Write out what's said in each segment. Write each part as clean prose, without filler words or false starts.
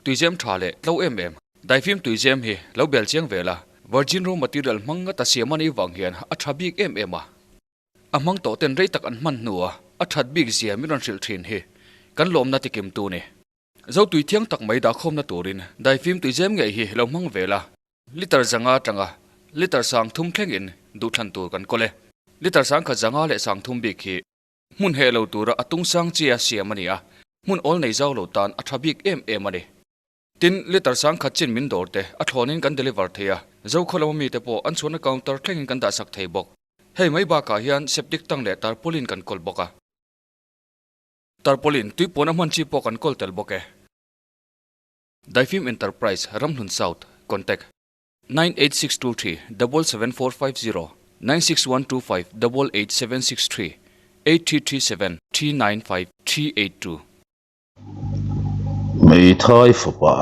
Tuizem tha leh tlo em em. Daifim tuizem hi lo bel chiang ve la, virgin raw material hmang ngata siam a nih vang hian a tha bik em em a. A hmang tawh ten rei tak an hman hnua a that bik zia min rawn hrilh thin hi kan lawmna tikim tu ni. Zo tui thiang tak mai dahkhawmna turin daifim tuizem ngei hi lo hmang ve la. Liter zanga atanga liter sang thum thlengin duhthlan tur kan kawl e. Liter sang khat zanga leh sang thum bik hi hmun heh lo tura a tung sang chia siam a ni a, hmun awl nei zau lo tan a tha bik em em a ni. Tin, liter sang khat chin min dawr te a thlawnin kan deliver thei a, Zokhaw lama mite pawh an chhuahna counter thlengin kan dahsak thei bawk. Hei mai bakah hian septic tank leh tarpaulin kan kawl bawk a. Tarpaulin tuipuan a hman chi pawh kan kawl tel bawk e. Daifim Enterprise, Ramhlun South, Contact, 98623 77450 96125 88763 8337 395 382. Hmeithai fapa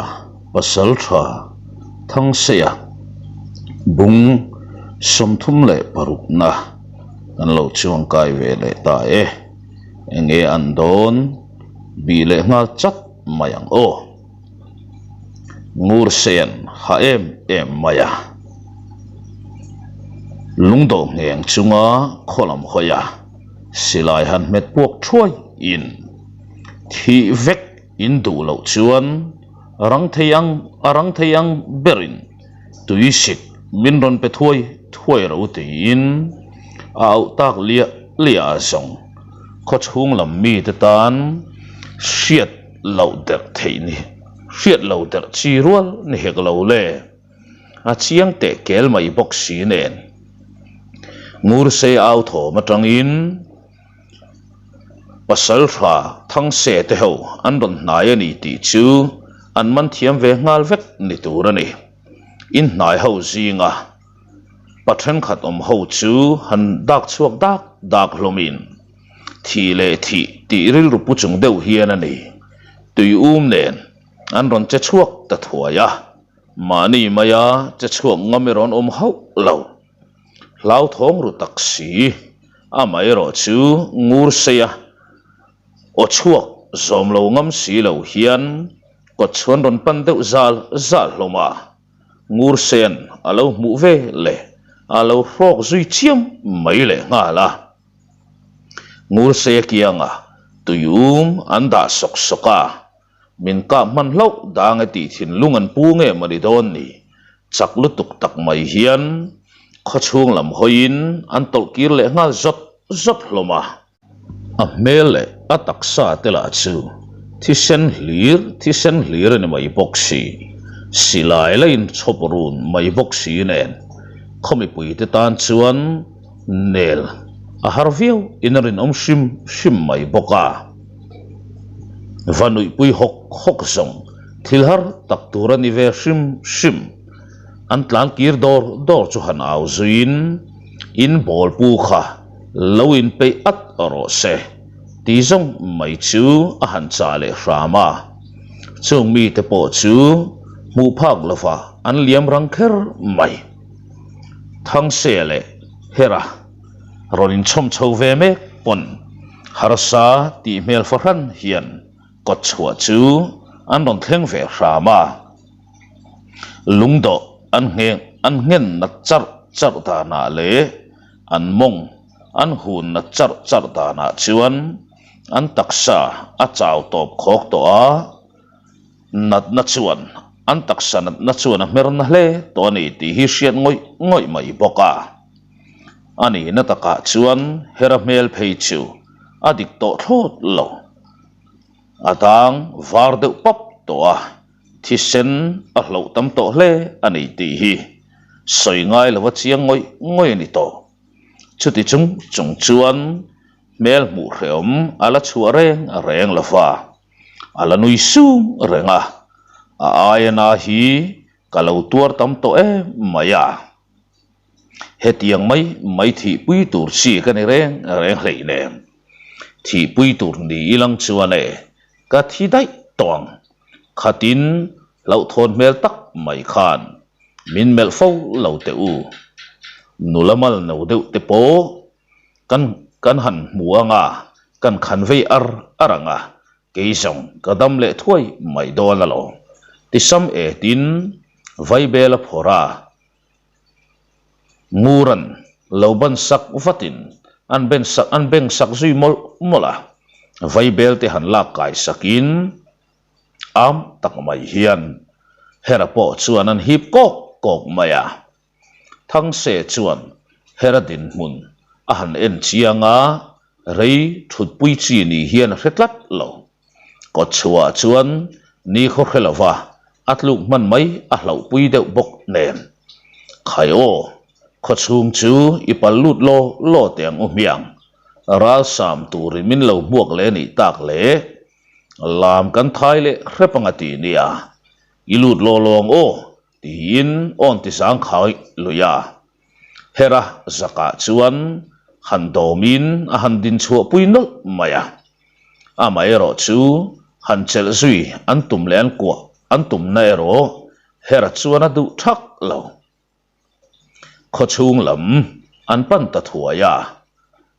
pasal tha Thangseia bung 36 na kan lo chuangkai ve leh ta e. Enge an dawn bih leh nghal chat mai ang aw. Ngur sen ha em em mai a. Lungdawh ngheng chunga khaw lam hawi a, silai han hmet puak thuai in thih vek in duh loh chuan rang thei ang a rang thei ang berin tui sik min rawn pe thuai thuai ro tiin a auh tak liah liah a zawng. Khaw chhung lam mite tan hriat loh derh theih ni, hriat lo derh chi rual ni hek lo le. A chiang teh kel mai bawk si nen. Ngursei au thawm atangin pasal tha Thangse te ho an rawn hnai a ni tih chu an man thiam ve nghal vek ni tur a ni. Inhnai ho zinga Pa thenkhat awm ho chu han dak chhuak dak dak hlawmin thih leh thih tih rilru pu chung deuh hian a ni. Tui um nen an rawn che chhuak ta thuai a, mahni maia che chhuak ngam erawh an awm hauh lo. Hlauthawng ru tak si, amaherawh chu ngur sei a, aw chhuak zawm lo ngam si lo hian kawt chhuan rawn pan deuh zal zal hlawm a. Ngursen a lo hmuh ve leh a lo hrawk zui chiam mai leh nghal a. Ngurse kianga tuium an dah sawk sawk a, min kap hman hlauh dang e tih thinlung an pu nge mawni dawn ni? Chak lutuk tak mai hian khawchhung lam hawiin an tawlh kir leh nghal zawt zawt hlawm a. A hmel leh a taksa te lah chu thisen hlir thisen hlir a ni mai bawk si. Silai la inchhawp run mai bawk si nen khaw mipui te tan chuan nel a har viau in a rinawm hrim hrim mai bawk a. Va nuihpui hawk hawk zawng thil har tak tur a ni ve hrim hrim. An tlan kir dawr dawr chu han au zuiin in bawl pu kha Lo inpeih at rawh se, ti zawng mai chu a han chah leh hram a. Chung mite pawh chu hmuh phak lova an liam rang kher mai. Thangse leh Hera rawn inchhawm chho ve mek pawn harsa tih hmel fahran hian kawt chhuah chu an rawn thleng ve hram a. Lungdawh an ngheng an nghen nat charh charh danah leh an mawng an hun nat charh charh danah chuan an taksa a chau tawp khawk tawh a, natna chuan an taksa natna chuan a hmer na hle tawh a ni tih hi hriat ngawih ngawih mai bawk a. A nihna takah chuan hera hmel phei chu a dik tawh thlawt lo. A dang var deuh pap tawh a. Thisen a hloh tam tawh hle a ni tih hi sawi ngai lova chiang ngawih ngawih a ni tawh. Chuti chung chung chuan hmel hmuh hrehawm a la chhuah reng reng lo va, a la nui sung reng a, a aia hi ka lo tuar tam tawh em mai a. Hetiang mai mai thihpui tur chi ka ni reng reng hleinem. Thihpui tur ni ilang chuan e, ka thi daih tawh ang. Khatin hlauhthawn hmel tak mai khan min melh fo lo teh u. Nula mal no deuh te pawh kan kan han hmu ang a, kan khan vei ar ar ang a, kei zawng ka dam leh thuai mai dawn alawm. Tisam etin vaibel a phawrh a, Nguran lo ban sak vatin an ben sak an beng sak zui mawlh mawlh a, vaibel te han lak kai sakin am tak mai hian Hera pawh chuan an hip kawk kawk mai a. Thangse chuan Hera dinhmun a han en chiang a, rei thutpui chi ni hian a hre tlat lo. Kawtchhuah chuan nikhaw hre lova a tluk hman mai a hlauhpui deuh bawk nen. Khai aw, khawchhung chu i pal lut law law teh ang u hmiang, ralsam turin min lo hmuak leh nih tak leh lam kan thai leh hrep anga ti nia, i lut law law ang aw tiin awn ti zangkhai lui a. Hera zakah chuan han dawmin a han din chhuahpui nawlh mai a. Amaherawh chu han chelh zui an tum leh an kuah an tumna erawh Hera chuan a duh thak lo. Khawchhung lam an pan ta thuai a,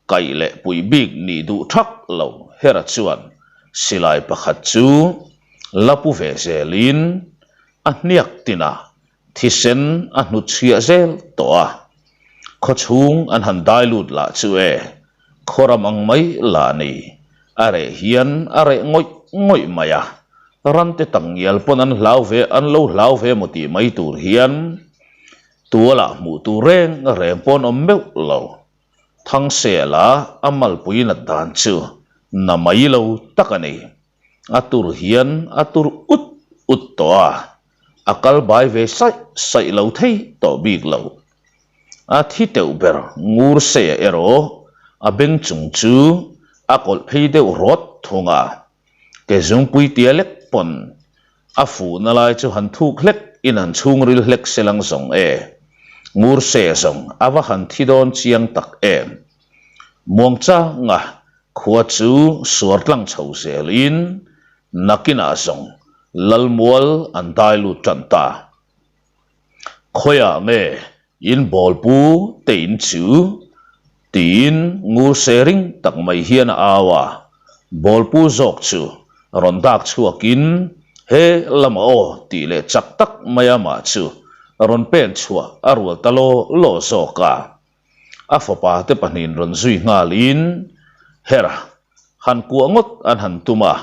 kaih leh puih bik nih duh thak lo Hera chuan silai pakhat chu la pu ve zelin a hniak tinah Thisen a hnutchhiah zel tawh a, khawchhung an han dai lut lah chu e, khawram ang mai lah ni, a reh hian a reh ngawih ngawih mai a, rante tak ngial pawn an hlau ve an lo hlau ve maw tih mai tur hian tualah hmuh tur reng reng pawn awm meuh lo. Thangsela a malpui nat dan chu na mai lo tak a ni. A tur hian a tur ut ut tawh a, a kal bai ve saih saih lo thei tawh bik lo. A thi teuh ber ngur seia erawh a beng chung chu a kawlh phei deuh rawt thung a, ke zungpui tia lek pawn a fuhna lai chu han thuk hlek in han chhungril hlek se lang zawng e, ngur seia zawng a va han thi dawn chiang tak em. Muangchanga khua chu suar tlang chho zelin Nakinah zawng Lalmual an dai lut tan ta. Khawiah nge in bawlpu te in chu? tiin ngur se ring tak mai hian a au a. Bawlpu zawk chu rawn dak chhuakin he lama aw tih leh chak tak mai amah chu rawn pen chhuah a rual ta law law zawk a. A fapa te pahnihin rawn zui nghalin Hera han kuah ngawt an han tum a,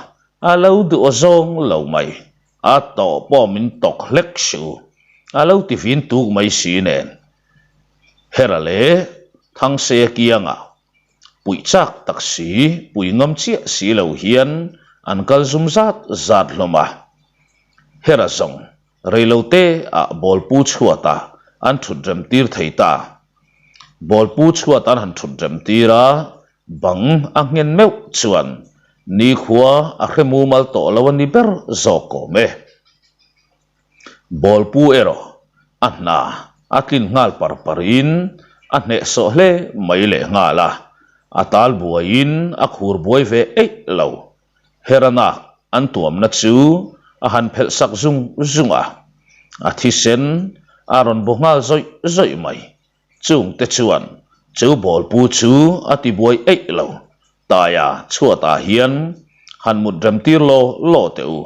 a lo duh aw zawng lo mai. A tawh pawh min tawk hlek suh u, a lo ti vin tuk mai si nen. Hera leh Thangseia kiangah puih chak tak si, pui ngam chiah si lo hian an kal zum zat zat hlawm a. Hera zawng Reilote ah bawlpu chhuatah an thut rem tir thei ta. Bawlpu chhuat an han thut rem tir a, bang a nghen meuh chuan nikhua a hre mumal tawh lo a ni ber zawk awm e. Bawlpu erawh a hna a tlin nghal par parin a hnehsawh hle mai leh nghal a, a tal buaiin a khur buai ve eih lo. Herana an tuamna chu a han phelh sak zung zung a, a thisen a rawn bu nghal zawih zawih mai. Chungte chuan chu bawlpu chu a ti buai eih lo, Taia chhuatah hian han mut rem tir law law teh u,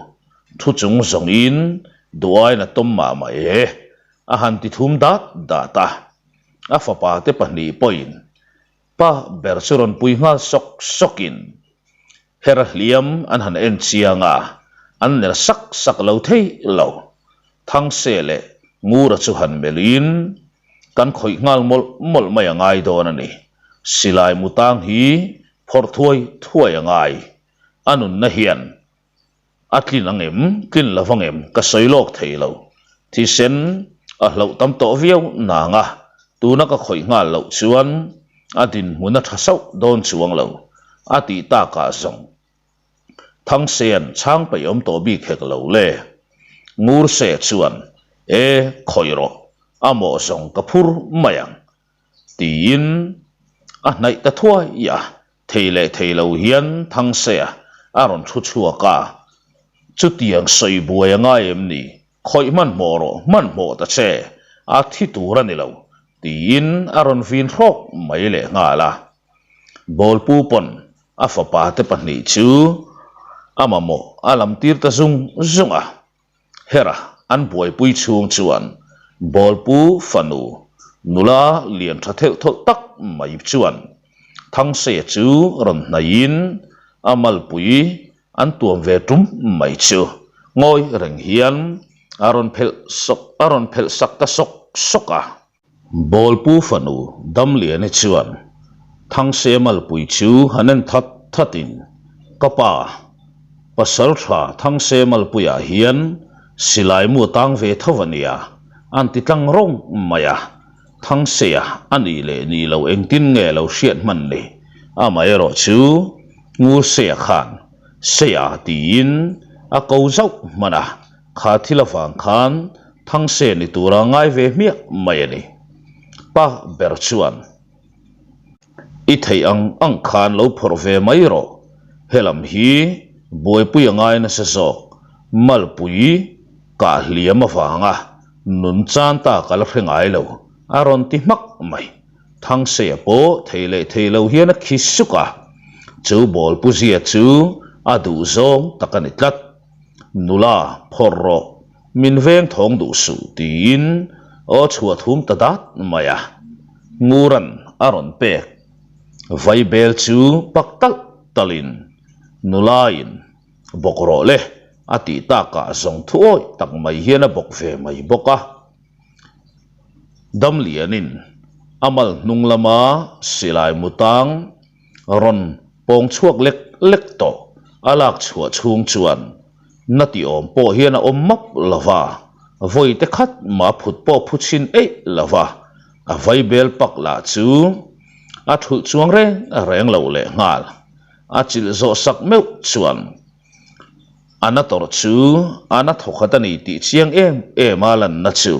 thu chung zawngin duain a tawm mah mah e, a han ti thum dat dat a. A fapa te pahnih pawhin Pa ber chu rawn pui nghal sawk sawkin her a hliam an han en chiang a, an ner sak sak lo thei lo. Thangse leh Ngura chu han melhin kan khawih nghal mawlh mawlh mai a ngai dawn a ni. Silai mutang hi phawrh thuai thuai a ngai. A nunna hian A tlin ang em? Tlin lo vang em? Ka sawi lawk thei lo. Thisen a hloh tam tawh viau nang a, tuna ka khawih nghal loh chuan a dinhmun a tha sauh dawn chuang lo, a tih takah zawng Thangsean chhang peih awm tawh bik hek lo le. Ngurse chuan, E, khawih rawh, a mawh zawng ka phur mai ang, tiin a hnaih ta thuai a. Thei leh thei lo hian Thangsea a rawn thu chhuak a, Chutiang sawi buai a ngai em ni? Khawih hmanhmawh rawh, hmanhmawh ta che, a thi tur a ni lo, tiin a rawn vin hrawk mai leh nghal a. Bawlpu pawn a fapa te pahnih chu a mamawh a lam tir ta zung zung a. Hera an buaipui chhung chuan Bawlpu fanu nula lian tha theuh thawlh tak mai chuan Thangseia chu rawn hnaihin a malpui an tuam ve tum mai chu ngawi reng hian a rawn phelh sawk a rawn phelh sak ta sawk sawk a. Bawlpu fanu Damliani chuan Thangseia malpui chu han en that thatin, Ka pa, pasal tha Thangseia malpuiah hian silai mu a tang ve tho a nia, an ti tlang rawng mai a. Thangseia a nih leh nih loh engtin nge lo hriat hman ni? Amaherawh chu Ngurseia khan Seia tiin a ko zauh hman a, kha thil avang khan Thangseia ni tura ngai ve hmiah mai a ni. Pa ber chuan I theih ang ang khan lo phawrh ve mai rawh, helam hi buaipui a ngai nasa zawk, malpui kah hliam avanga Nun chan ta ka la hre ngai lo, a rawn ti hmak mai. Thangseia pawh thei leh thei lo hian a khi suk a, chu bawlpu zia chu a duh zawng tak a ni tlat. Nula, phawrh rawh, min veng thawng duh suh tiin aw chhuah thum ta dat mai a. Nguran a rawn pek. Vaibel chu pak talh talhin nulain Bawk rawh le, a tih takah zawng thu awih tak mai hian a bawk ve mai bawk a. Damlianin a mal hnung lama silai mu tang rawn pawng chhuak lek lek tawh a lak chhuah chhung chuan na ti awm pawh hian a awm map lo va, vawi te khat mah phut pawh phu chhin eih lo va, a vaibel pak lah chu a thulh chuang reng reng lo lehnghal. A chilh zawh sak meuh chuan a na tawrh chu a na thawkhat a ni tih chiang em em a lanna chu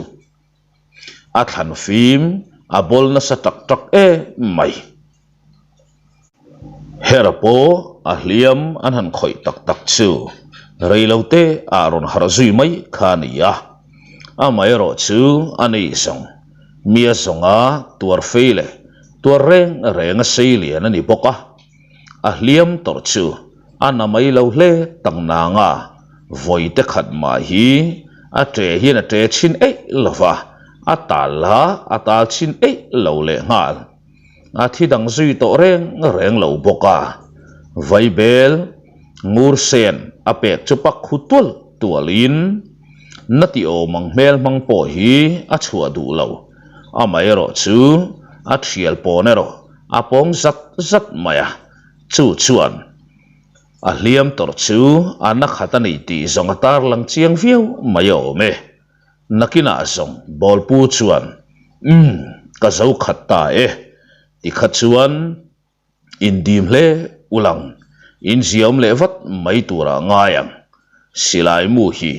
a thlan fim a bawl nasa tak tak em mai. Hera pawh a hliam an han khawih tak tak chu reilote ah rawn harh zui mai kha a ni a, amaherawh chu a nei zawng mi a zawnga tuar fei leh tuar reng reng a sei lian a ni bawk a. A hliam tawrh chu a na mai lo hle tak nang a, vawi te khat mah hi a ṭe hian a ṭe chhin eih lo va, a tal la a tal chhin eih lo lehnghal. A thi dang zui tawh reng reng lo bawk a, vaibel ngur sen a pek chu pak khu tual tualin na ti awm ang hmel hmang pawh hi a chhuah duh lo, amaherawh chu a thial pawn erawh A pawng zat zat mai a, chu chuan a hliam tawrh chu a na khat a ni tih zawng a tarlang chiang viau mai a awm e. Nakinah zawng Bawlpu chuan, Umm, ka zo khat ta e, tikha chuan indim hle ulang, inziaawm leh vat mai turah ngai ang. Silai mu hi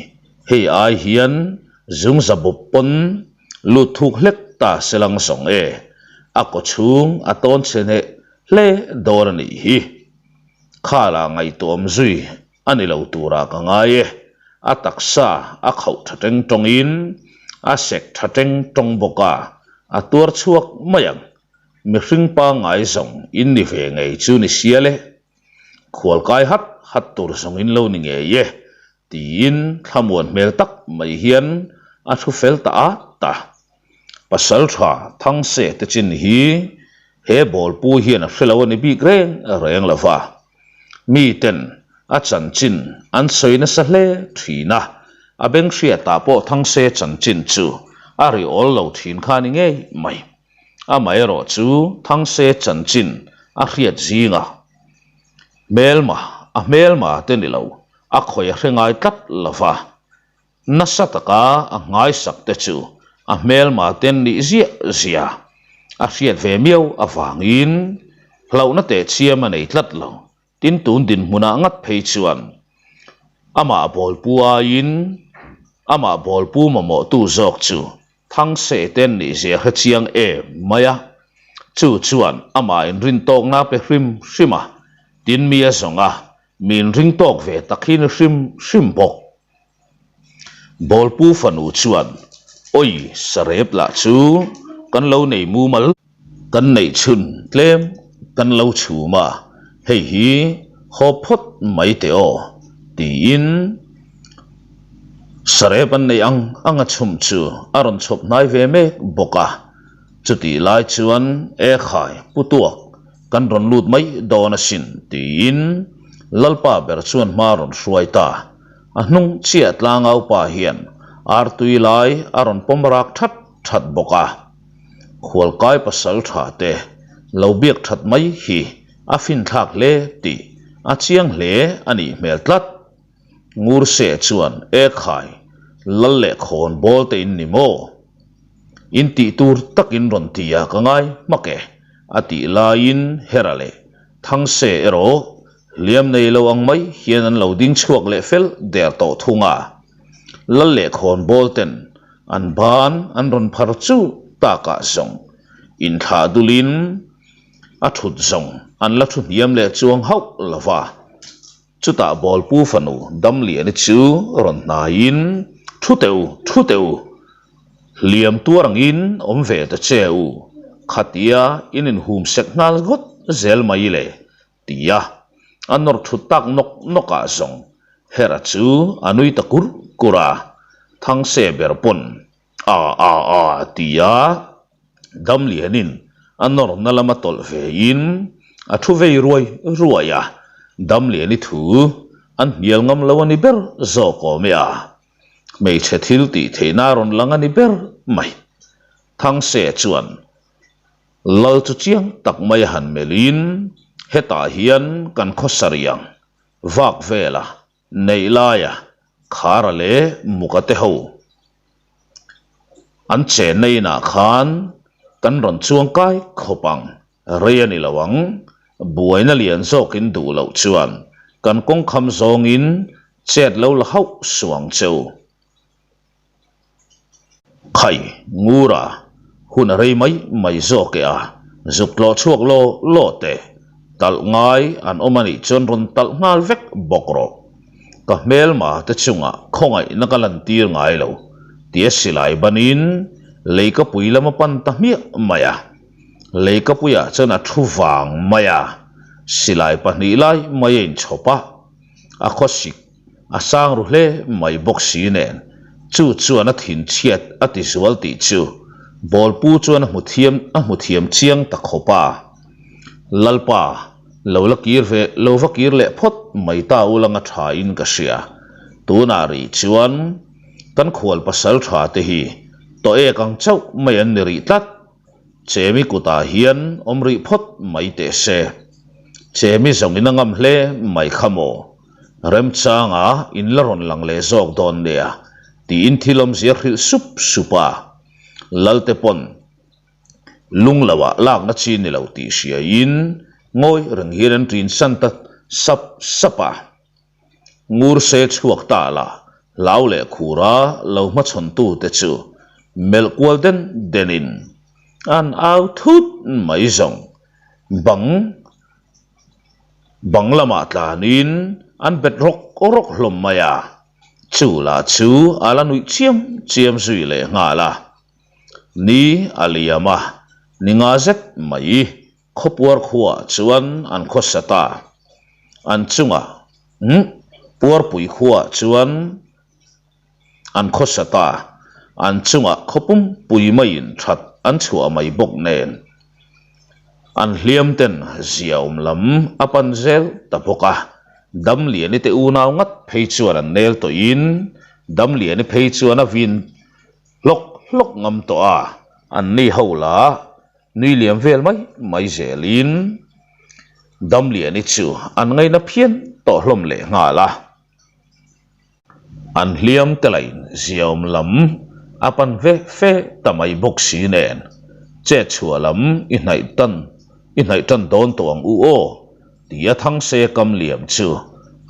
hei ai hian zungza bawp pawn lut thuk hlek ta se lang zawng e, a kaw chhung a tawn chhe hneh hle dawn a nih hi. Khala ngaihtuahawm zui a ni lo turah ka ngai e, a taksa a khauh tha teng tawngin a sek tha teng tawng bawk a, a tuar chhuak mai ang. Mihring pangngai zawng in ni ve ngei chu ni sia le. Khualkai hat hat tur zawng in lo ni ngei e, tiin thlamuan hmel tak mai hian a thu fel ta at ta. Pasal tha Thangse te chin hi he bawlpu hian a hre lo a ni bik reng reng lo va, mi ten a chanchin an sawi nasa hle thin a, a beng hriatah pawh Thangse chanchin chu a ri awl lo thin kha a ni ngei mai. Amaherawh chu Thangse chanchin a hriat zinga hmelma a hmelma te ni lo, a khawi a hre ngai tlat lo va, nasa taka a nghaisak te chu a hmelma ten nih ziah zia a hriat ve miau avangin hlauhna teh chiam a nei tlat lo. Tin tun dinhmunah ngat phei chuan amah bawlpu aiin amah bawlpu mamawhtu zawk chu Thangse te an nih zia hre chiang em mai a, chu chuan amah inrintawkna pe hrim hrim a, tin mi a zawng a, mi inringtawk ve tak hi ni hrim hrim bawk. Bawlpu fanu chuan, Awi, sarep lah chu kan lo nei mumal. Kan neih chhun tlem kan lo chhum a, hei hi haw phawt mai teh aw, tiin. Sarep an neih ang ang a chhum chu a rawn chhawp hnai ve mek bawk a. Chutih lai chuan E khai, Pu Tuak, kan rawn lut mai dawn asin, tiin Lalpa ber chuan hma rawn hruai ta. A hnung chiah tlangaupa hian artui lai a rawn pawm rak that that bawk a. Khualkai pasal tha te lo biak that mai hi a finthlak hle tih a chiang hle a nih hmel tlat. Ngurse chuan, E khai, lal leh khawn bawl te in ni maw? In tih tur takin rawn ti a ka ngai hmak e, a tih laiin Hera leh Thangse erawh hliam nei lo ang mai hian an lo ding chhuak leh fel der tawh thung a. Lal leh khawn bawl ten an ban an rawn phar chu takah zawng inthlah dulin a thut zawng an la thu hniam leh chuang hauh lo va. Chutah Bawlpu fanu Damliani chu rawn hnaiin, Thu teh u, thu teh u, hliam tuar angin awm ve ta che u, khatia in inhum sek nghal ngawt zel mai le, tia a nawr thut tak nawk nawkah zawng Hera chu a nui ta kur kur a, Thangse ber pawn A a a tia Damlianin a nawrna lama tawlh vein a thu vei ruai ruai a, Damliani thu an hnial ngam lo a ni ber zawk awm e a, hmeichhe thil tih theihna a rawn lang a ni ber mai. Thangse chuan Lal chu chiang tak mai a han melhin hetah hian kan khawsa riang vak vel a, Neih laia Khara leh Muka te ho an chenna inah khan kan rawn chuang kai khawp ang, rei a ni lo ang. Buaina lian zawkin duh loh chuan kan kawngkham zawngin chet lo la hauh suh ang che u. Khai, Ngura, hun a rei mai mai zawk e a, zuk tlawh chhuak law law teh, talh ngai an awm a nih chuan rawn talh nghal vek bawk rawh. Ka hmelma te chungah khawngaihna ka lantir ngai lo, tia silai banin leikapui lam a pan ta hmiah mai a. Leikapuiah chuan a thu vang mai a, silai pahnih lai mai a inchhawp a, a khawsik A sang ru hle mai bawk si nen, chu chuan a thinchhiat a ti zual tih chu Bawlpu chuan a hmu thiam a hmu thiam chiang ta khawp a. Lalpa, lo la kir ve lo va kir leh phawt mai ta u langa tha in ka hria. Tunah rih chuan kan khual pasal tha te hi tawh ek ang chauh mai an ni rih tlat. Chemi kutah hian awm rih phawt mai teh se. Chemi zawngin a ngam hle mai kha maw? Remchanga in la rawn lang leh zawk dawn nia tiin thil awmzia hrilh sup sup a. Lalte pawn lung loah lakna chi ni lo tih hriain ngawi reng hian an ṭin san ta sap sap a. Ngur se chhuak ta la, hlau leh khura lo hmachhawntute chu melh kual den denin an au thut mai zawng. Bang bang lamah tlanin an bet rawk rawk hlawm mai a, chu lah chu a la nuih chiam chiam zui leh nghal a. Ni a liam a, ni nga zet mai. Khawpuar khuaah chuan an khawsa ta. An chungah umm Puarpui khuaah chuan an khawsa ta. An chungah khawpum pui maiin that an chhuah mai bawk nen an hliam ten ziaawm lam a pan zel ta bawk a. Damliani te unau ngat phei chuan an nel tawhin Damliani phei chuan a vin hlawk hlawk ngam tawh a, anni ho lah Nui liam vel mai mai zelin Damliani chu an ngaina phian tawh hlawm leh nghal a. An hliam te lain ziaawm lam a pan ve fe ta mai bawk si nen chet chhuah lam i hnaih tan i hnaih tan dawn tawh ang u aw tia Thangse kam liam chu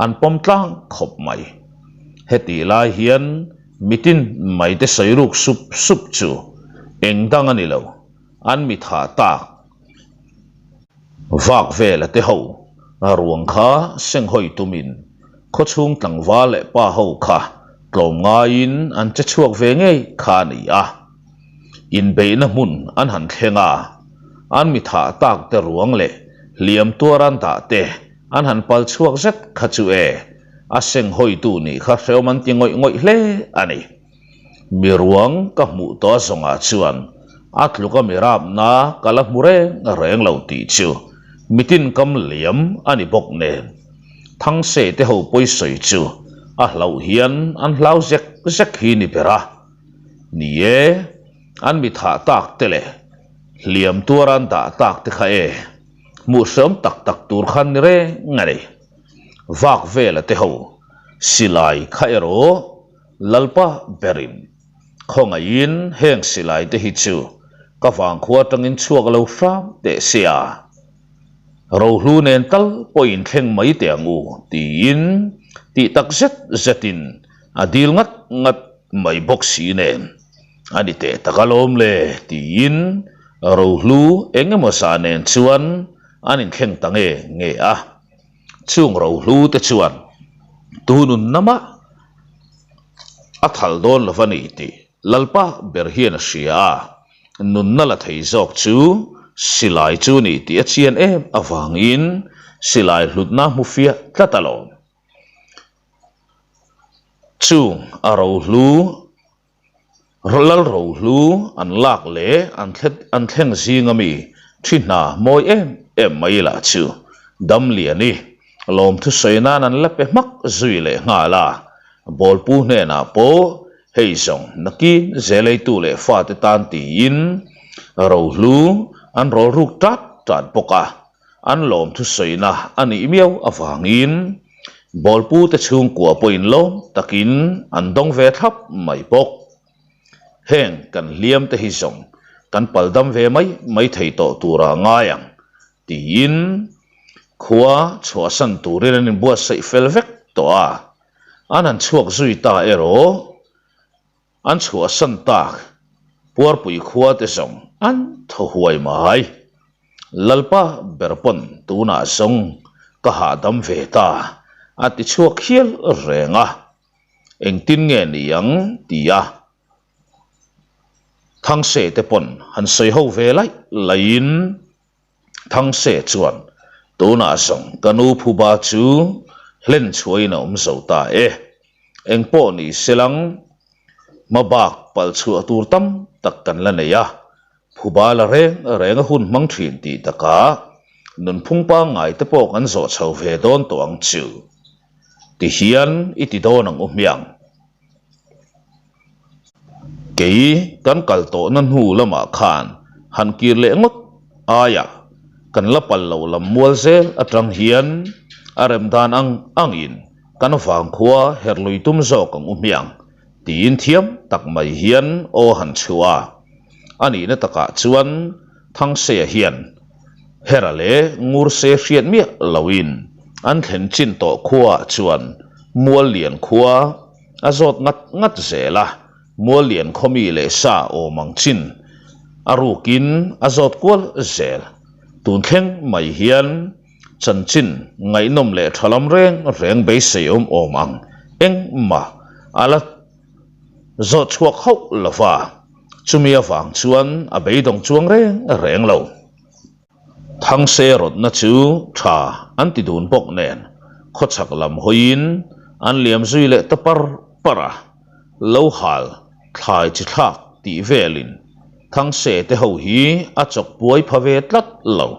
an pawm tlang khawp mai. Hetih lai hian mitin mai te sawi ruk sup sup chu eng dang a ni lo. An mi thah tak vak vela te ho ruang kha senghawi tumin khawchhung tlangval leh pa ho kha tlawm ngaiin an che chhuak ve ngei kha a ni a. Inbeihna hmun an han thleng a, an mi thah tak te ruang leh hliam tuar an dah te an han pal chhuak zet kha chu e. a senghawitu nih kha hrehawm an ti ngawih ngawih hle a ni. Mi ruang ka hmuh tawh a zawngah chuan a tluk a mi rapna ka la hmu reng reng lo tih chu mitin kam liam a ni bawk nen. Thangse te ho pawisawi chu a hlauh hian an hlau zek zek hi ni ber a. Ni e, an mi thah tak te leh hliam tuar an dah tak te kha e, hmuh hreawm tak tak tur khan ni reng a ni. Vak vela te ho silai kha erawh Lalpa berin khawngaihin heng silai te hi chu ka vangkhua atangin chhuak lo hram teh sia, rohlu nen tal pawhin thleng mai teh ang u tiin tih tak zet zetin a dil ngat ngat mai bawk si nen a ni teh tak alawm le tiin rohlu eng emaw zah nen chuan an inthleng ta nge nge a. Chung rohlu te chuan tunun namah a thal dawn lo va ni tih Lalpa ber hian a hria a, nunna la thei zawk chu silai chu ni tih a chian em avangin silai hlutna hmu fiah tlat alawm. Chung a rohlu Lal rohlu an lak leh an an thleng zing ami thi hna mawi em em mai lah chu Damliani lawmthu sawi nan an la pe hmak zui leh nghal a, Bawlpu hnenah pawh hei zawng nakin zeleitu leh fate tan tiin rohlu an rawl ruk tat tat bawk a. An lawmthu sawina a nih miau avangin Bawlpute chhungkua pawhin lawm takin an dawng ve thlap mai bawk. Heng kan hliam te hi zawng kan pal dam ve mai mai thei tawh tura ngai ang tiin khua chhuahsan turin an inbuatsaih fel vek tawh a, an han chhuak zui ta erawh. An chhuahsan tak Puarpui khua te zawng an thaw huai mai. Lalpa ber pawn tunah zawng ka hahdam ve ta a ti chhuak hial reng a, engtin nge ni ang ti a Thangse te pawn han sawi ho ve laih laihin Thangse chuan tunah zawng ka nu phuba chu hlen chhuahin a awm zo ta e. Engpawh ni selang hmabak pal chhuah tur tam tak kan la nei a, phuba la reng reng a hun hmang thin tih takah nunphung pangngai te pawh kan zawh chho ve dawn tawh ang chu. Tihian i ti dawn ang u hmiang. Kei kan kal tawhna hnu lamah khan han kir leh ngawt aiah kan la pal lo lam mual zel atang hian a rem dan ang angin kan vangkhua herh lui tum zawk ang u hmiang tiin thiam tak mai hian aw han chhuah a. A nihna takah chuan Thangseia hian Hera leh Ngurse hriat miah loin an thlen chin tawh khuaah chuan Muallian khua A zawt ngat ngat zel a, Muallian khawmi leh sa awm ang chin a rukin a zawt kual zel. Tun thleng mai hian chanchin ngaihnawm leh tha lam reng reng beisei awm awm ang engmah a la zawt chhuak hauh lo va, chumi avang chuan a beidawng chuang reng reng lo. Thangse rawtna chu tha an ti dun bawk nen khawchhak lam hawiin an liam zui leh ta par par a, lo hal thlai chi thlak tih velin Thangse te ho hi a chawk puai pha ve tlat lo,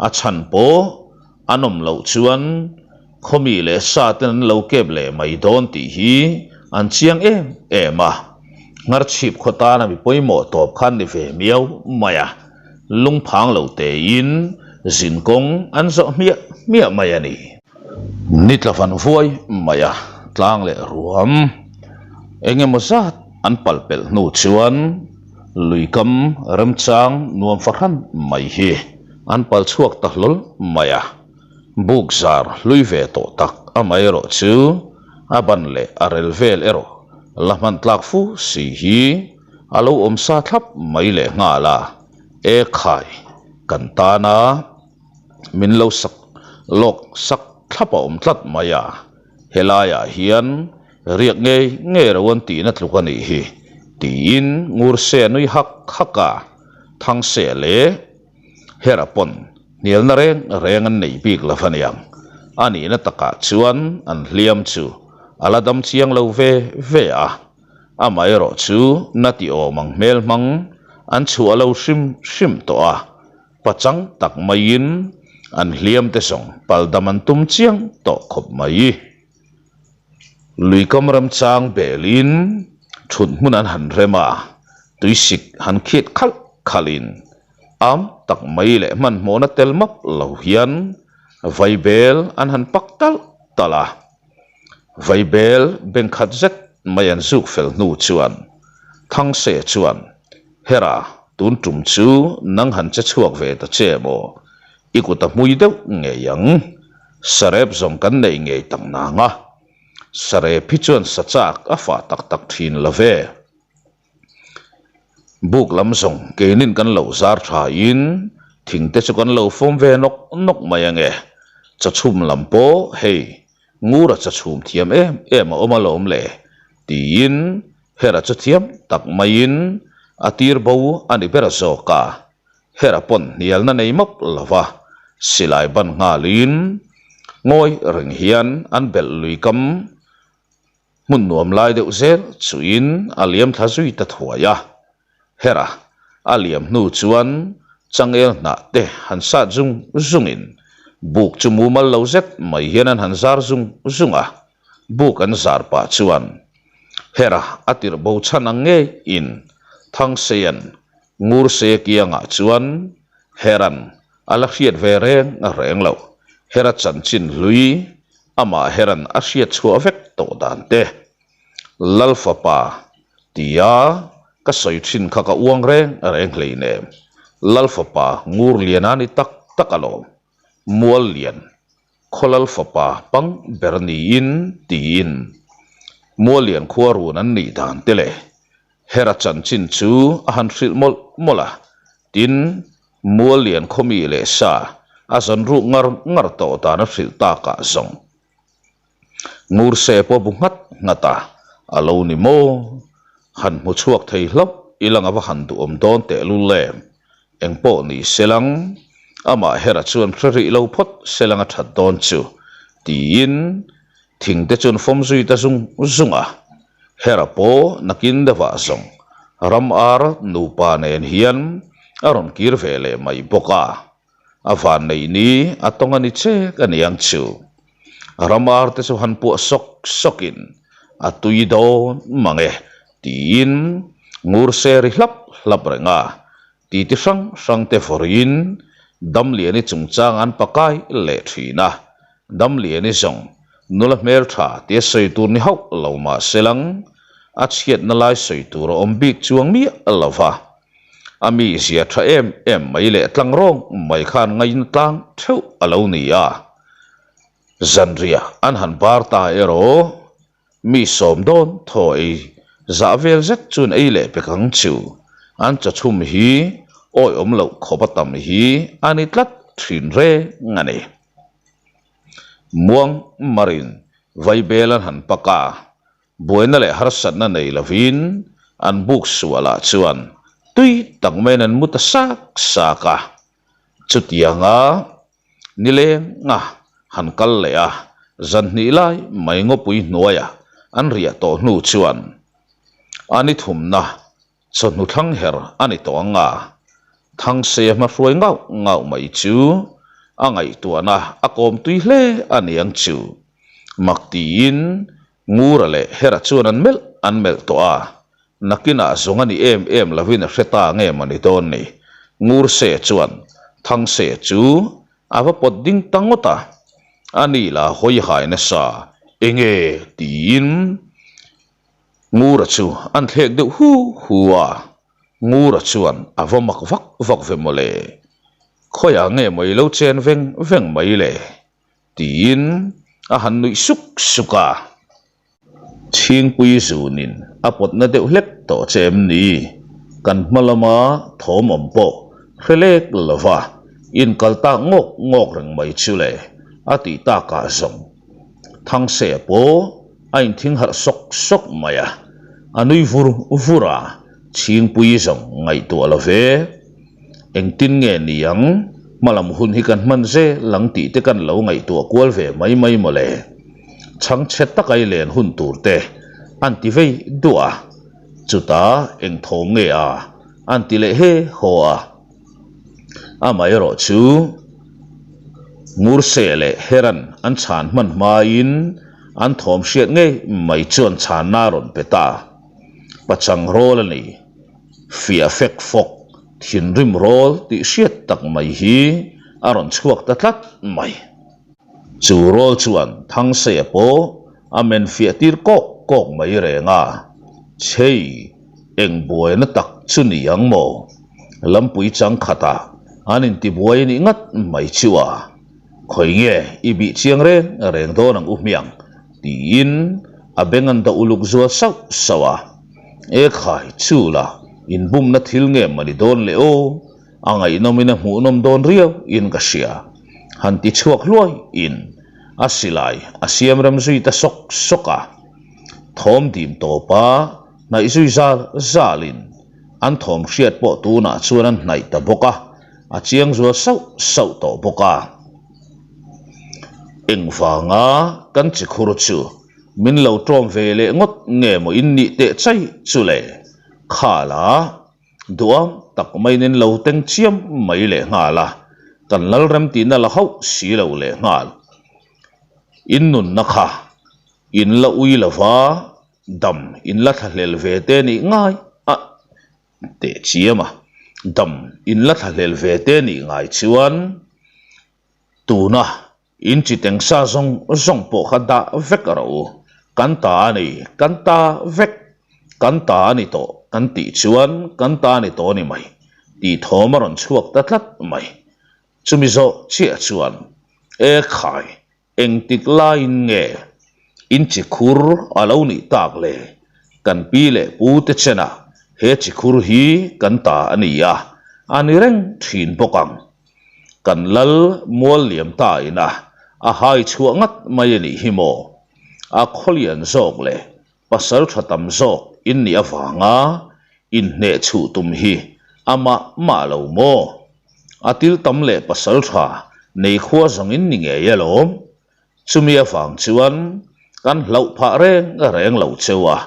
a chhan pawh an awm loh chuan Khawmi leh sa ten an lo kep leh mai dawn tih hi an chiang em em a, Ngharchhip khaw tana mi pawimawh tawp khan ni ve miau mai a, lungphang lo tein zin kawng an zawh hmiah hmiah mai a ni. Ni tla van vuai mai a, tlang leh ruam eng emaw zat an pal pelh hnu chuan luikam remchang nuam fahran mai hi an pal chhuak ta hlawl mai a. Buk zar hlui ve tawh tak amaherawh chu a ban leh a rel vel erawh la hman tlak fu si hi a lo awm sa thlap mai leh nghal a, e khai kan tana min lo sak lawk sak thlap a awm tlat mai a, helaiah hian riak ngei ngei ro an tihna tluk a nih hi tiin Ngurse a nui hak hak a, Thangse leh. Hera pawn hnialna reng reng an nei bik lo aniang. A nihna takah chuan an hliam chu a la dam chiang lo ve ve a, amaherawh chu na ti awm ang hmel hmang an chhuah lo hrim hrim tawh a, pachang tak maiin an hliam te zawng pal dam an tum chiang tawh khawp mai. Luikam remchang belin thut hmun an han rem a, tuisik han khiat khalh khalhin am tak mai leh hmanhmawhna tel map lo hian vaibel an han pak talh talh a. Vaibel bengkhat zet mai an zuk fel hnu chuan Thangse chuan, Hera, tun tum chu nang han che chhuak ve ta che maw? I kut a hmui deuh ngei ang. Sarep zawng kan nei ngei tak nang a. Sarep hi chuan sa chak a fah tak tak thin lo ve. Buk lam zawng keinin kan lo zar tha in thing te chu kan lo fawm ve nawk nawk mai ange. Chawchhum lam pawh hei Ngura chawchhum thiam em em a awm alawm le tiin Hera chu thiam tak maiin a tir bo a ni ber zawk a. Hera pawn hnialna nei mawp lova silai ban nghalin ngawi reng hian an belh lui kam hmun nuam lai deuh zel chuin a liam thla zui ta thuai a. Hera a liam hnu chuan changel hnah te han sat zung zungin buk chu mumal lo zet mai hian an han zar zung zung a, buk an zar pah chuan Hera a tirh bo chhan ang ngeiin Thangsean Ngurse kiangah chuan Heran a la hriat ve reng reng lo. Hera chanchin hlui amah Heran a hriat chhuah vek tawh dan te. Lal fapa tia ka sawi thin kha ka uang reng reng hleinem. Lal fapa Ngurliana ni tak tak alawm. Muallian Khawlal fapa pang ber niin tiin Muallian khua run an nih dan te leh Hera chanchin chu a han hrilh mawlh mawlh a, tin, Muallian khawmi leh sa a zawn ruk ngar ngar tawh dan a hrilh takah zawng Ngurse pawh bu nghat nghat a, a lo ni maw? Han hmu chhuak thei hlauh ilang a va han duhawm dawn tehlul em? Engpawh ni selang, amah Hera chuan hre rih lo phawt selang a that dawn chu, tiin thing te chuan fawm zui ta zung zung a. Hera pawh nakin deuhah zawng ram ar nupa nen hian a rawn kir ve leh mai bawk a, a vanneih ni a tawng a ni chek a niang chu. Ram ar te chu han puah sawk sawkin a tui dawn mang e tiin ngur se ri hlap hlap reng a, titi hrang hrang te vawrin Damliani chungchang an pakai leh thin a, Damliani zawng nula hmeltha tia sawi tur ni hauh lo mah se lang, a chhiatna lai sawi tur a awm bik chuang miah lo va. A mizia tha em em mai leh tlang rawng mai khan ngaina tlang theuh a lo ni a. Zanriah an han bar ta erawh mi sawm dawn thaw ei zah vel zet chuan ei leh pek ang chu. An chawchhum hi awihawm loh khawp a tam hi a ni tlat thin reng a ni. Muang marin Vaibel an han pak a, Buaina leh harsatna nei lovin an buk sualah chuan tui tak maiin an mu ta sak sak a. Chutianga nilenga han kal leh a, zan hnih lai mai ngawpui hnuaiah an riah tawh hnu chuan a ni thumna Chawhnu thlang her a ni tawh ang a, Thangseia hma hruai ngauh ngauh mai chu a ngaihtuahna a kawm tui hle a niang chu. Mak tiin Ngura leh Hera chuan an melh an melh tawh a, nakinah zawng a ni em em lovin a hre ta nge maw ni dawn ni. Ngurse chuan Thangseia chu a va pawt ding ta ngawt a, a ni la hawi hai nasa enge tiin Ngura chu an thlek deuh hu hu a, Ngura chuan a va mak vak vak ve mawle, khawiah nge maw i lo chen veng veng mai le? tiin a han nuih suk suk a. Chhingpui zunin a pawtna deuh hlek tawh che em ni? Kan hma lama thawm awm pawh hre lek lova inkal tak ngawk ngawk reng mai chu le a tih takah zawng Thangse pawh a inthing harh sawk sawk mai a, a nui vur vur a, Chhingpui zawng ngaihtuah lo ve. Engtin nge ni ang? Hmalam hun hi kan hman zel ang tih te kan lo ngaihtuah kual ve mai mai mawle. Chhangchhe taka i len hun tur te an ti vei duah a, chutah eng thawm nge a an ti leh he haw a. Amaherawh chu Ngurse leh Heran an chhan hman hmain an thawm hriat ngei mai chuan chhanna a rawn pe ta. Pachang rawl a ni. Fiah fek fawk, thinrim rawl tih hriat tak mai hi a rawn chhuak ta tlat mai. Chu rawl chuan Thangseia pawh a men fiah tir kawk kawk mai reng a, Chhei, eng buaina tak chu ni ang maw? Lampui chang khatah an intibuai a nih ngat mai chu a, Khawi nge i bih chiang reng reng dawn ang u hmiang? Tiin a beng an dah uluk zual sauh sauh a, E khai, chu la, inbumna thil nge mah ni dawn le aw? A ngaihnawmin a hmuhnawm dawn riau in ka hria. Han ti chhuak hluai in a silai a siam rem zui ta sawk sawk a. Thawm dim tawp a hnaih zui zal zal in an thawm hriat pawh tunah chuan an hnaih ta bawk a, a chiang zual sauh sauh tawh bawk a. Engvanga kan chi khur chu min lo tawm ve leh ngawt nge maw in nih teh chai chu le? Khala. Duam tak maiin in lo teng chiam mai leh nghal a, kan lalrem tihna la hauh si lo leh nghal. In nunna kha in la ui lova, dam in la thlahlel ve te nih ngai a teh chiam a, dam in la thlahlel ve te nih ngai chuan tuna In chi teng sa zawng zawng pawh kha dah vek rawh u, kan ta a ni, kan ta vek, kan ta a ni tawh kan tih chuan kan ta a ni tawh a ni mai tih thawm a rawn chhuak ta tlat mai. Chumi zawh chiah chuan, E khai, engtik laiin nge in chi khur a lo nih tak le? Kan pi leh pu te chenah he chi khur hi kan ta a ni a, a ni reng thin bawk ang. Kan lal mual liam ta ina a hai chhuah ngat mai a nih hi maw? A khawlian zawk leh pasal tha tam zawk in nih avanga inhneh chhuh tum hi amah mah lo maw? A til tam leh pasal tha nei khua zawng in ni ngei alawm. Chumi avang chuan kan hlauh phah reng reng lo cheu a,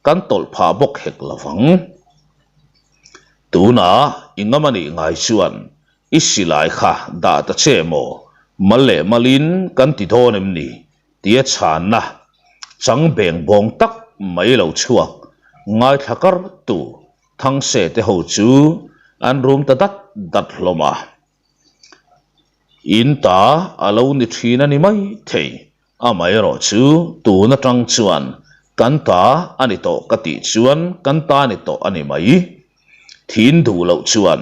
kan tawlh phah bawk hek lovang. Tunah i ngam a nih ngai chuan i silai kha dah ta che maw? Mal leh malin kan ti dawn em ni? tia chhanna chang beng bawng tak mai lo chhuak ngaithla kar tu Thangse te ho chu an rum ta dat dat hlawm a. In ta a lo ni thin a ni mai thei. Amaherawh chu tun atang chuan kan ta a ni tawh ka tih chuan kan ta a ni tawh a ni mai. Thin duh loh chuan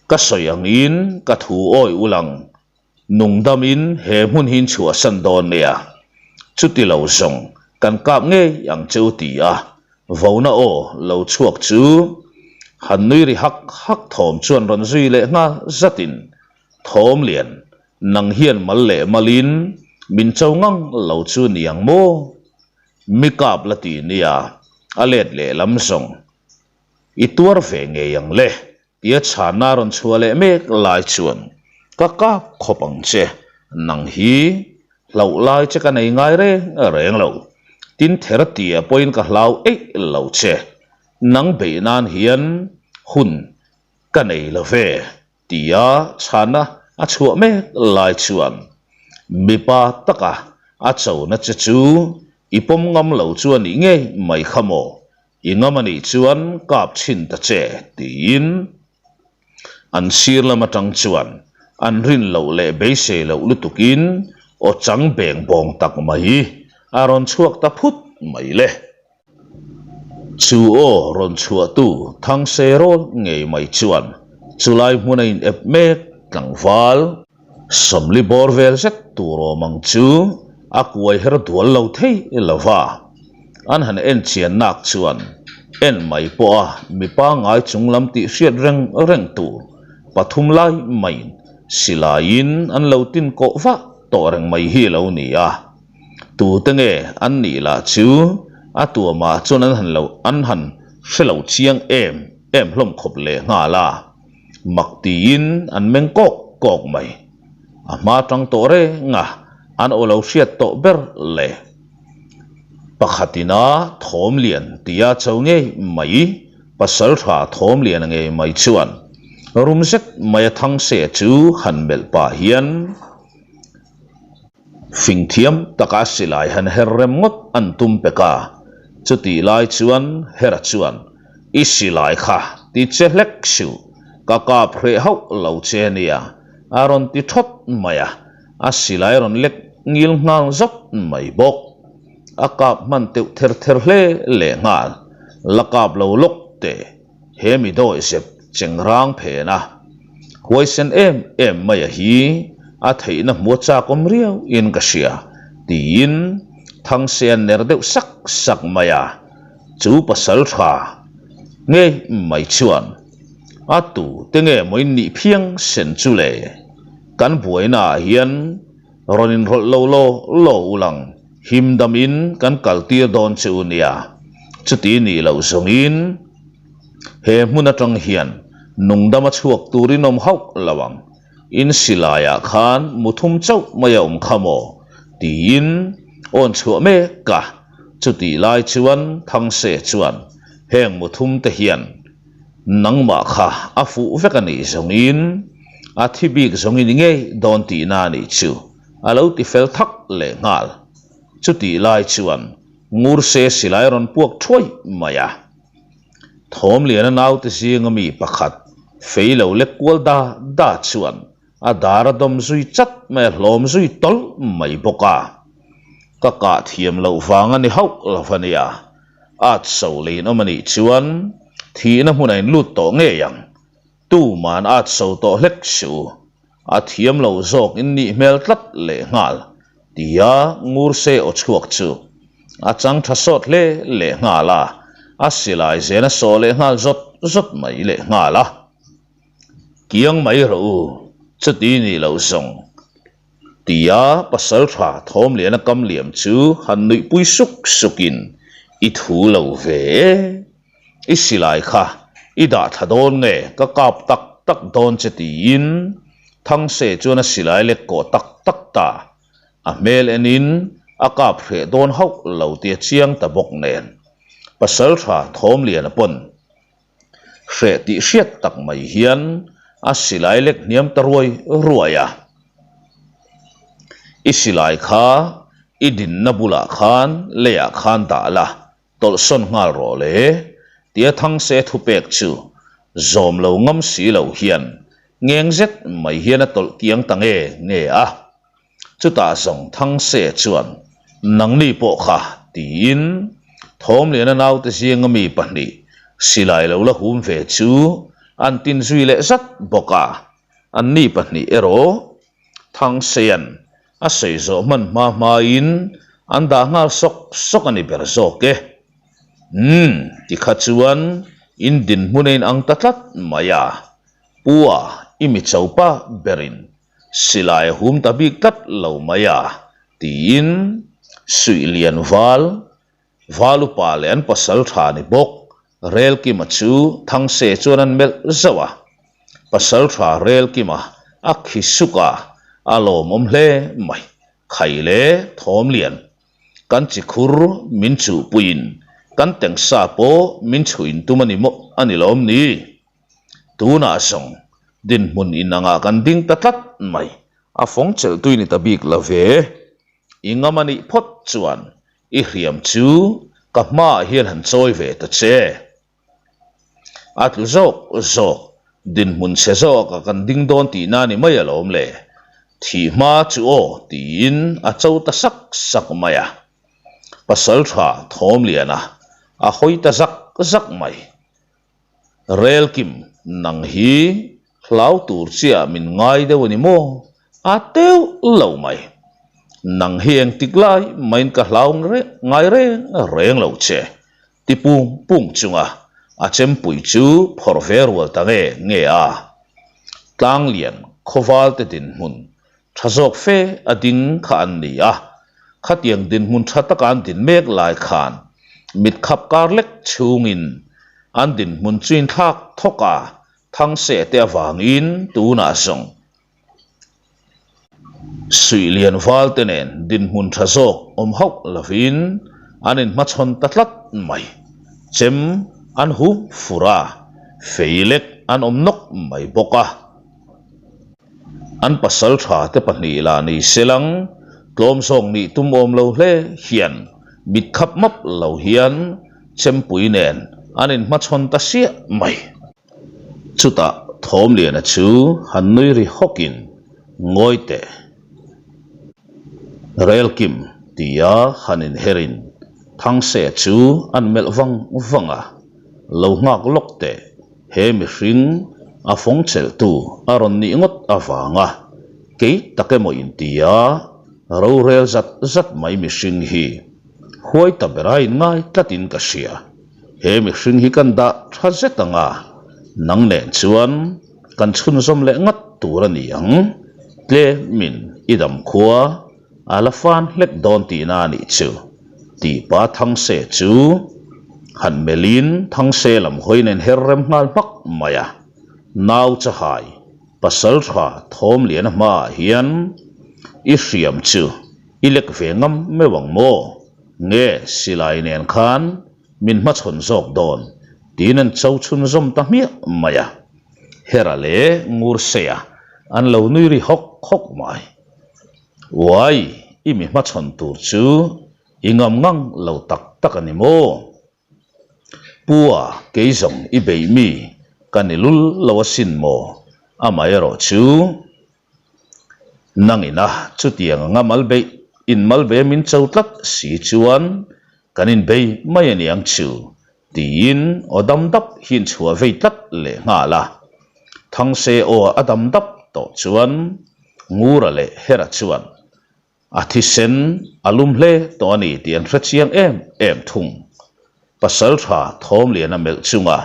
ka sawi angin ka thu awi ul ang. Nungdamin he hmun hi in chhuahsan dawn nia. Chuti lo zawng kan kap ngei ang che u ti a, vona aw lo chhuak chu han nui ri hak hak thawm chuan rawn zui leh nghal zatin thawm lian nang hian mal leh malin min cho ngang lo chu ni ang maw? Mi kap la ti nia, a let leh lam zawng i tuar ve ngei ang le. Tia chhanna rawn chhuah leh mek lai chuan ka kap khawp ang che, nang hi hlauh lai che ka nei ngai reng reng lo, tin ther tia pawhin ka hlau eih lo che, nang beih nan hian hun ka nei lo ve tia chhanna a chhuah mek lai chuan mipa taka a chona che chu i pawm ngam lo chu a nih ngei mai kha maw? I ngam a nih chuan kap chhin ta che tiin an sir lam atang chuan an rin loh leh beisei loh lutukin aw chang beng bawng tak mai a rawn chhuak ta phut mai le. Chu aw rawn chhuahtu Thangse rawl ngei mai chuan chulai hmun a in ep mek tlangval Sawmli bawr vel zet tur awm ang chu a kuai her dual lo thei lo va, an han en chian nak chuan en mai pawha mi pangngai chung lam tih hriat reng reng tur pathum lai maiin silaiin an lo tin kawh vah tawh reng mai hi a lo ni a. Tute nge an nih lah chu a tuamah chuan an han lo an han hre lo chiang em em hlawm khawp leh nghal a. Mak tiin an meng kawk kawk mai. A hma tang tawh reng a, an aw lo hriat tawh ber le. Pakhatina thawm lian tia cho ngei mai, pasal tha thawm lian ngei mai chuan rum zet mai a Thangse chu han melh pah hian, Fing thiam taka silai han her rem ngawt an tum pek a, chutih lai chuan Hera chuan, I silai kha ti che hlek suh, ka kap hreh hauh lo che nia, a rawn ti thawt mai a, a silai rawn lek ngil nghal zawt mai bawk. A kap hman teuh ther ther hle leh nghal, la kap lo lawk teh. He mi dawihzep chengrang phen a, huaisen em em mai a hi a theihna hmu a chak awm riau in ka hria, tiin Thangse a ner deuh sak sak mai a, chu pasal tha ngei mai chuan a tu te nge maw in nih phiang sen chu le, kan buaina ah hian rawn inrawlh lo law law ulang. Him damin kan kal tir dawn che u nia, chuti nih loh zawngin he hmun atang hian nungdama chhuak turin awm hauh lo ang, in silaiah khan mu thum chauh mai a awm kha maw? tiin awn chhuah mek a, chutih lai chuan Thangse chuan heng mu thum te hian nangmah kha a fuh vek a nih zawngin a thi bik zawngin i ngei dawn tihna a nih chu. A lo ti fel thak leh nghal. Chutih lai chuan Ngurse silai rawn puak thuai mai a. Thawmliana naute zinga mi pakhat fei lo lek kual da da chuan a dar a dawm zui chat mai a hlawm zui tawlh mai bawk a. Ka kah thiam loh vang a ni hauh lo va nia. At so leiin awm a nih chuan thihna hmun a inlut tawh ngei ang. Tuman at so tawh hlek suh. A thiam lo zawk in nih hmel tlat leh nghal, tia Ngurse aw chhuak chu a chang tha sawt hle leh nghal a, a silai zen a sawh leh nghal zawt zawt mai leh nghal a. Kiang mai rawh u, chuti nih loh zawng, tia pasaltha Thawmliana kam liam chu han nuihpui suk sukin i thu lo ve e. I silai kha i dah thla dawn nge ka kap tak tak dawn che tiin Thangse chuan a silai lek kawh tak tak ta. A hmel enin a kap hreh dawn hauh lo tih a chiang ta bawk nen. Pasaltha Thawmliana pawn hreh tih hriat tak mai hian a silai lek hniam ta ruai ruai a. I silai kha i dinna bulah khan leiah khan dah la Tawlhsawn nghal rawh le, tia Thangse thupek chu zawm lo ngam si lo hian ngeng zet mai hian a tawlh kiang ta nge nge a. Chutah zawng Thangse chuan, Nangni pawh kha, tiin Thawmliana naute zinga mi pahnih silai lo la hum ve chu an tin zui leh zat bawk a, anni pahnih erawh Thangsean a sawi zawh hman hma hmain an dah nghal sawk sawk a ni ber zawk e. Umm, tikha chuan in dinhmun a inang ta tlat mai a, Pu a, i mi chopa berin silai a hum ta bik tlat lo mai a, tiin suih lian val Valupa leh an pasal tha ni bawk Relkima chu Thangse chuan an melh zauh a. Pasal tha Relkima a khi suk a, a lawmawm hle mai. Khai le Thawmlian, kan chi khur min chuhpuiin kan tengsa pawh min chhuin tum a ni maw a ni lawm ni? Tunah zawng dinhmun inangah kan ding ta tlat mai, a fawng chelh tui ni ta bik lo ve. I ngam a nih phawt chuan i hriam chu ka hmaah hian han chawi ve ta che. A tlu zawk zawk, dinhmun chhe zawkah kan ding dawn tihna ni mai alawm le. Thih hma chu aw tiin a cho ta sak sak mai a. Pasaltha Thawmliana a hawi ta zak zak mai. Relkim, nang hi hlau tur chiah min ngai deuh a ni maw? A teuh lo mai. Nang hi engtik lai maiin ka hlau ngai reng reng lo che, ti pung pung chunga a chempui chu phawrh ve rual ta nge nge a. Tlanglian khawvalte dinhmun Tha zawk fe a ding kha an ni a, khatiang dinhmun tha taka an din mek lai khan mit khap kar lek chhungin an dinhmun chu inthlak thawk a. Thangse te avangin tunah zawng Suih lian val te nen dinhmun tha zawk awm hauh lovin an inhmachhawn ta tlat mai. Chem an hu fur a, fei lek an awm nawk mai bawk a. An pasal tha te pahnih lah ni selang tlawm zawk nih tum awm lo hle hian mit khap map lo hian chempui nen an inhmachhawn ta siah mai. Chutah Thawmliana chu han nui ri hawkin, Ngawi teh, Relkim tia han inherin Thangse chu an melh vang vang a, Lo nghak lawk teh, he mihring a fawng chelhtu a rawn nih ngawt avanga kei tak emaw intia rorel zat zat mai mihring hi huai ta bera inngai tlatin ka hria. He mihring hi kan dah tha zet ang a, nang nen chuan kan chhunzawm leh ngat tur a ni ang. Tlemin i dam khua a la fan hlek dawn tihna a nih chu, tih pa Thangse chu han melhin Thangse lam hawi nen her rem nghal hmak mai a. Nau chahai pasal tha thawm lian a hmaah hian i hriam chu i lek ve ngam meuh ang maw? Nge silai nen khan min hmachhawn zawk dawn tiin an cho chhunzawm ta hmiah mai a. Hera leh Ngurseia an lo nui ri hawk hawk mai. Uai, i mi hmachhawn tur chu i ngam ngang lo tak tak a ni maw? Pua, kei zawng i beih mi ka ni lul lo asin maw? Amaherawh chu Nangina chutiang anga mal beih in mal ve min cho tlat si chuan kan inbei mai a niang chu tiin aw dam dap hi in chhuah vei tlat leh nghal a. Thangse aw a dam dap tawh chuan Ngura leh Hera chuan A thisen a lum hle tawh a ni tih an hre chiang em em thung. Pasaltha Thawmliana melh chunga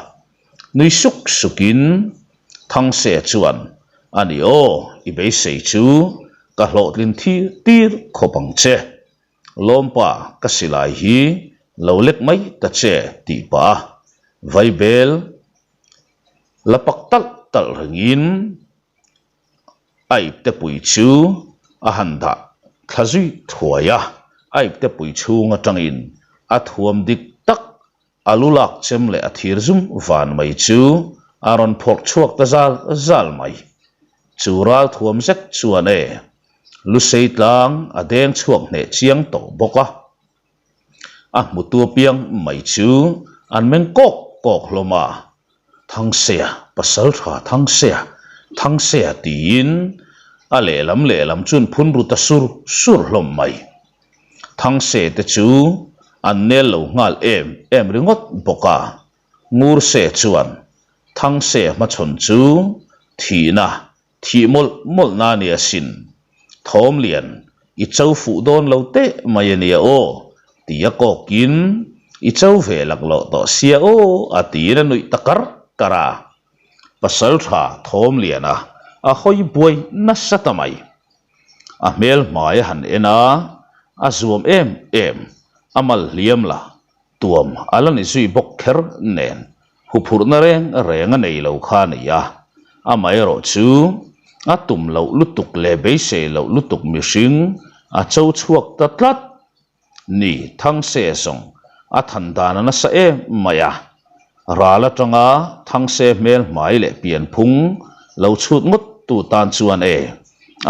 nui suk sukin Thangse chuan, A ni aw, i beisei chu ka hlawhtlin thir tir khawp ang che. Lawmpa, ka silai hi lo lek mai ta che tih pah a vaibel la pak talh talh rengin, A iptepui chu a han dah thla zui thuai a, a iptepui chhung atangin a thuam dik tak a lu lak chem leh a thir zum van mai chu a rawn phawrh chhuak ta zal zal mai. Chu ral thuam zet chuan e, lusei tlang a deng chhuak hneh chiang tawh bawk a. A hmutu apiang mai chu an meng kawk kawk hlawm a, Thangseia, pasal tha Thangseia, Thangseia tiin a lehlam lehlam chu an phun ru ta sur sur hlawm mai. Thangse te chu an nel lo nghal em em ringawt bawk a, Ngurse chuan Thangse hmachhawn chu thihna Thih mawlh mawlh na nia sin. Thawm lian, i cho fuh dawn lo teh mai a nia aw, ti a kawkin, i cho ve laklawh tawh sia aw a tiin a nuih ta kar kar a. Pasal tha Thawm liana a hawi buai nasa ta mai. A hmel hmai a han en a, a zuam em em, a mal hliam la Tuam a la ni zui bawk kher nen huphurhna reng reng a nei lo kha a ni a, amaherawh chu a tum loh lutuk leh beisei loh lutuk mihring a cho chhuak ta tlat ni Thangse zawng a than dan a nasa em mai a, ral atanga Thangse hmel hmai leh pianphung lo chhut ngawt tu tan chuan e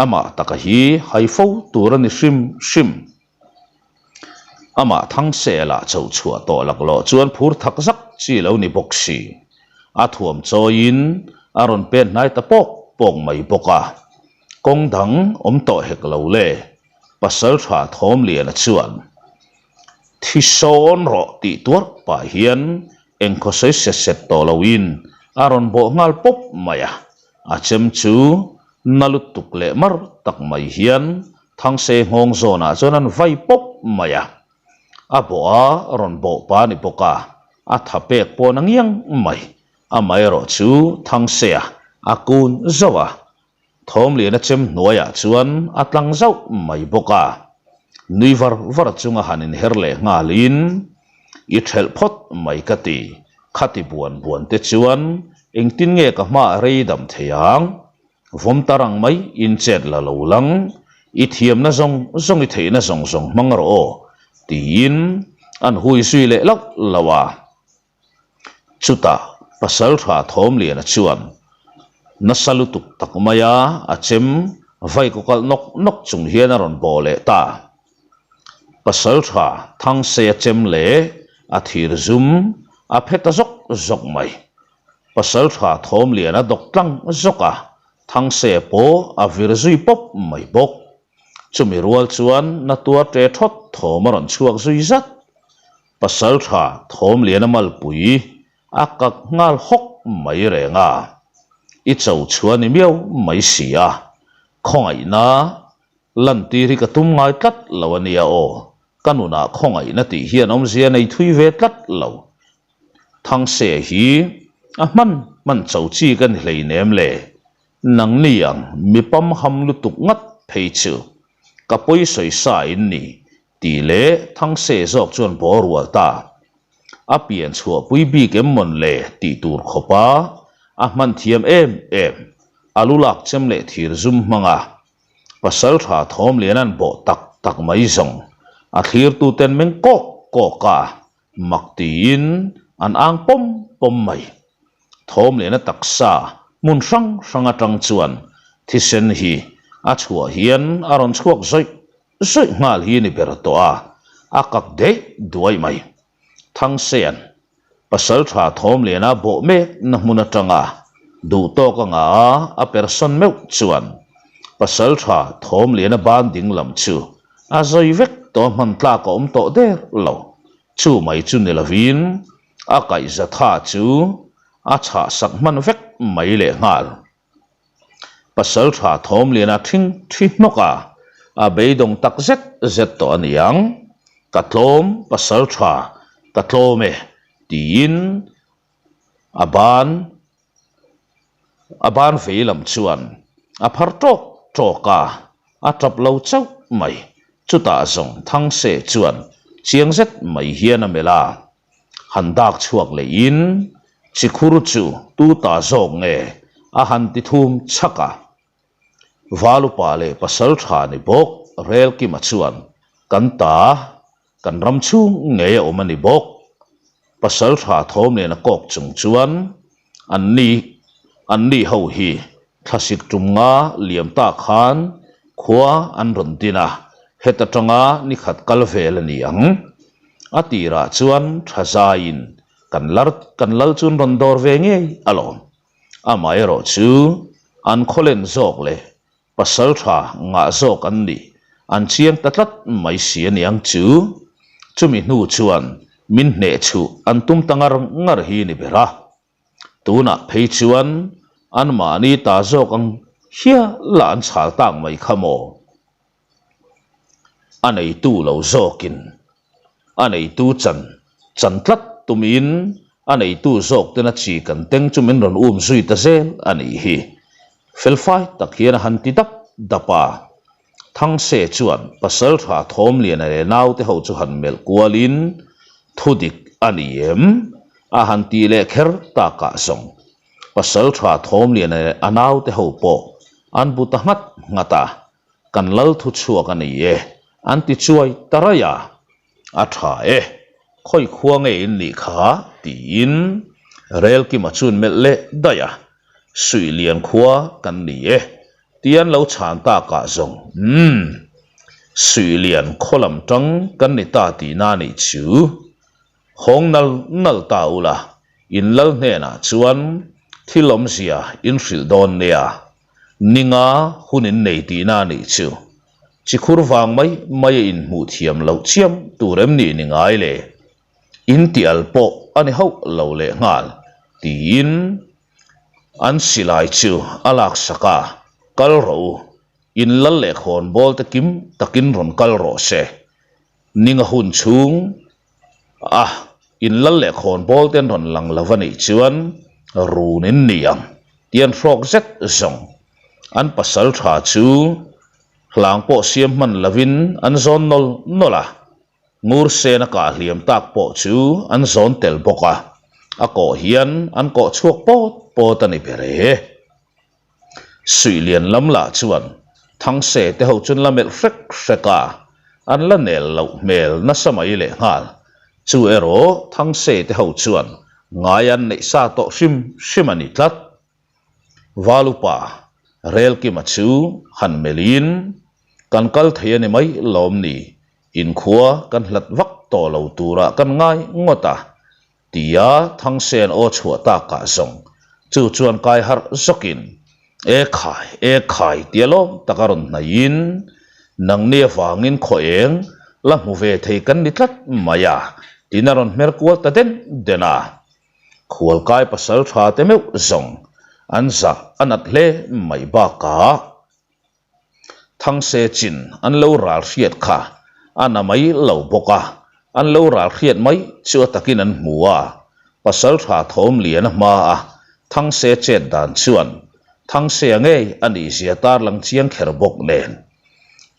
amah taka hi hai fo tur a ni hrim hrim. Amah Thangsela cho chhuah tawh laklawh chuan phur thak zak chi lo ni bawk si. A thuam chawiin a rawn pen hnai ta pawk pawk mai bawk a. Kawng dang awm tawh hek lo le, Pasaltha Thawmliana chuan thi sawn rawh tih tuar pah hian engkhaw sawi set set tawh loin a rawn bawh nghal pawp mai a. A chem chu na lutuk leh mar tak mai hian Thangse nghawng zawnah chuan an vai pawp mai a, a bawh a rawn bawh pa a ni bawk a, a tha pek pawn a ngiang mai. Amaherawh chu Thangse-a a kun zauh a, Thawmliana chem hnuaiah chuan a tlang zauh mai bawk a, nui var var chunga han inher leh nghalin, I ṭhelh phawt mai ka ti, khati buan buan te chuan. Engtin nge ka hmaah rei dam thei ang? Vawm tar ang mai in chet la lo lang, i thiamna zawng zawng i theihna zawng zawng hmang rawh aw, tiin an hui zui leh lauh lauh a. Chutah Pasalṭha Thawmliana chuan nasa lutuk tak maia a chem vai kaw kalh nawk nawk chung hian a rawn bawh leh ta. Pasalṭha Thangseia chem leh a thir zum a phe ta zawk zawk mai. Pasalṭha Thawmliana dawk tlang zawk a, Thangseia pawh a vir zui pawp mai bawk. Chumi rual chuan na tuar ṭe ṭhawt thawm a rawn chhuak zui zat. Pasalṭha Thawmliana malpui a kak nghal hawk mai reng a, i cho chhuah ni miau mai si a, khawngaihna lantir hi ka tum ngai tlat lo a nia aw, ka nunah khawngaihna tih hian awmzia nei thui ve tlat lo. Thangse hi a hman hman cho chi ka ni hleinem le, nangni ang mi pamham lutuk ngat phei chu ka pawi sawi sa in ni Tih leh Thangse zawk chuan baw rual ta. A pian chhuahpui bik em mawn le tih tur khawpa a hman thiam em em, a lu lak chem leh thir zum hmanga Pasaltha Thawmliana'n bawh tak tak mai zawng a thlirtuten meng kawk kawk a, mak tiin an ang pawm pawm mai. Thawmliana taksa hmun hrang hrang atang chuan thisen hi a chhuah hian a rawn chhuak zawih zawih nghal hi ni ber tawh a, a kak deih duai mai. Thangsean Pasaltha Thawmliana bawh mek na hmun atanga duh tawk anga a persawn meuh chuan Pasaltha Thawmliana ban ding lam chu a zawi vek tawh a hman tlak a awm tawh der lo. Chu mai chu ni lovin a kaihza tha chu a chhah sak hman vek mai lehnghal. Pasaltha Thawmliana thing thi hnawk a, a beidawng tak zet zet tawh a niang. Ka tlawm Pasaltha, ka tlawm e, tiin a ban a ban vei lam chuan a phar tawk tawk a, a tap lo chauh mai. Chutah zawng Thangse chuan chiang zet mai hian a melh a. Han dak chhuak leihin chikhur chu tu ta zawk nge a han ti thum chhak a. Valupa leh pasal tha ni bawk Relkima chuan kan ta kan ram chhung ngei a awm a ni bawk. Pasal tha thawm nen a kawk chung chuan an ni an ni ho hi thlasik tum nga liam ta khan khua an rawn din a, heta tanga ni khat kal vel a ni ang. A tirah chuan tha zaiin kan lar kan lal chu an rawn dawr ve ngei alawm. Amaherawh chu an khawlen zawk leh pasal tha ngah zawk an nih an chiang ta tlat mai si a niang chu. Chumi hnu chuan min hneh chhuh an tum ta ngar ngar hi ni ber a. Tunah phei chuan anmahni ta zawk ang hial a an chhal tak mai kha maw? A neitu lo zawkin a neitu chan chan tlat tumin a neitu zawk tena chi kan teng chu min rawn um zui ta zel a nih hi. Felfai tak hian a han ti dap dap a. Thangse chuan Pasaltha Thawmliana leh naute ho chu han melh kualin thudik a ni em? A han tih leh kher takah zawng Pasaltha Thawmliana leh a naute ho pawh an bu ta nghat nghat a. Kan lal thu chhuak a ni e, an ti chuai ta raih a. A tha e, khawi khua nge in nih kha? tiin Relkima chuan melh leh daih a. Suihlian khua kan ni e, tia an lo chhan takah zawng, Umm, Suihlian khaw lam tang kan ni ta tihna a nih chu. Hawng nal nal ta ula, in lal hnenah chuan thil awmzia in hrilh dawn nia. Ninga hun in nei tihna a nih chu. Chikhur vang mai mai a inhmuh thiam loh chiam tur em ni ni ngai le? In tih al pawh a ni hauh lo leh nghal, tiin an silai chu a laksak a, Kal rawh u, in lal leh khawnbawl te kim takin rawn kal rawh se. Ninga hun chhung a in lal leh khawnbawl te an rawn lang lo a nih chuan run in ni ang tih an hrawk zet zawng. An pasal tha chu hlang pawh siam hman lovin an zawn nawl nawl a, ngur sen a kah hliam tak pawh chu an zawn tel bawk a. A kawh hian an kawh chhuak pawt pawt a ni ber e. Suih lian lam lah chuan Thangse te ho chuan la melh hrek hrek a, an la nel loh hmel nasa mai lehnghal. Chu erawh Thangse te ho chuan ngai an neih sa tawh hrim hrim a ni tlat. Valupa Relkima chu han melhin, Kan kal thei a ni mai lawm ni, inkhua kan hlat vak tawh lo turah kan ngai ngawt a, tia Thangsen aw chhuah takah zawng chu chuan kai harh zawkin, E khai, e khai tia lawm taka rawn hnaihin, Nangni avangin khaw eng la hmu ve thei kan ni tlat mai a, tiin a rawn hmer kual ta den den a. Khualkai pasal tha te meuh zawng an zah a nat hle mai bakah Thangse chin an lo ral hriat kha a na mai lo bawk a, an lo ral hriat mai chu a takin an hmu a, pasal tha thawm lian a hma a Thangse chet dan chuan Thangse-a ngei a nih zia tarlang chiang kher bawk nen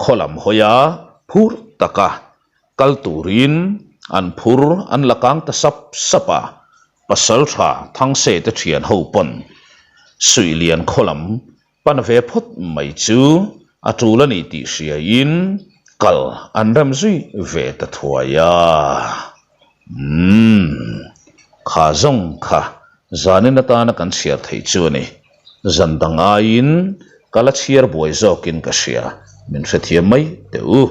khaw lam hawi a phur tak a. Kal turin an phur an la kang ta sap sap a, Pasaltha Thangse te thian ho pawn Suihlian khaw lam pan ve phawt mai chu a tul a ni tih hriain kal an rem zui ve ta thuai a. Umm, kha zawng kha zanin atana kan chhiar theih chu a ni. Zan dang aiin ka la chhiar buai zawkin ka hria, min hrethiam mai teh u.